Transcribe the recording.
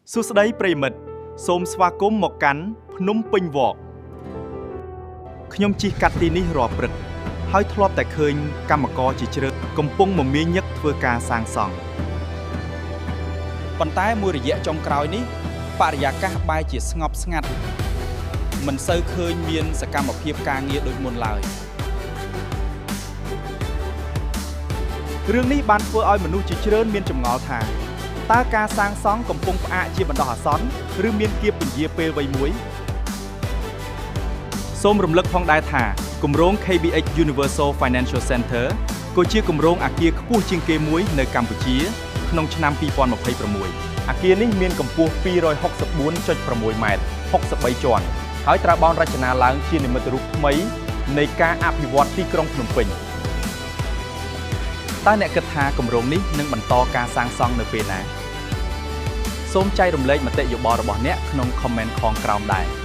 សួស្តីប្រិយមិត្តសូមស្វាគមន៍មកកាន់ភ្នំពេញ Walk ខ្ញុំជិះកាត់ទីនេះរាល់ព្រឹក ហើយធ្លាប់តែឃើញកម្មករជាច្រើនកំពុងមមាញឹកធ្វើការសាងសង់ប៉ុន្តែមួយរយៈចុងក្រោយនេះបរិយាកាសបែរជាស្ងប់ស្ងាត់មិនសូវឃើញមានសកម្មភាពការងារដូចមុនឡើយរឿងនេះបានធ្វើឲ្យមនុស្សជាច្រើនមានចម្ងល់ថាតើការសាងសង់កំពុងផ្អាកជាបណ្ដោះអាសន្នឬមានគៀបពន្យាពេលវ័យមួយ សូមរំលឹកផងដែរថាគម្រោង KBX Universal Financial Center ក៏ជាគម្រោងអគារខ្ពស់ជាងគេមួយនៅកម្ពុជា ក្នុងឆ្នាំ2026អគារនេះមានកម្ពស់264.6ម៉ែត្រ63ជាន់ហើយត្រូវបានរចនាឡើងជានិមិត្តរូបថ្មីនៃការអភិវឌ្ឍទីក្រុងភ្នំពេញតើអ្នកគិតថាគម្រោងនេះនឹងបន្តការសាងសង់នៅពេលណាសូមចែករំលែកមតិយោបល់របស់អ្នកក្នុង comment ខាងក្រោមដែរ។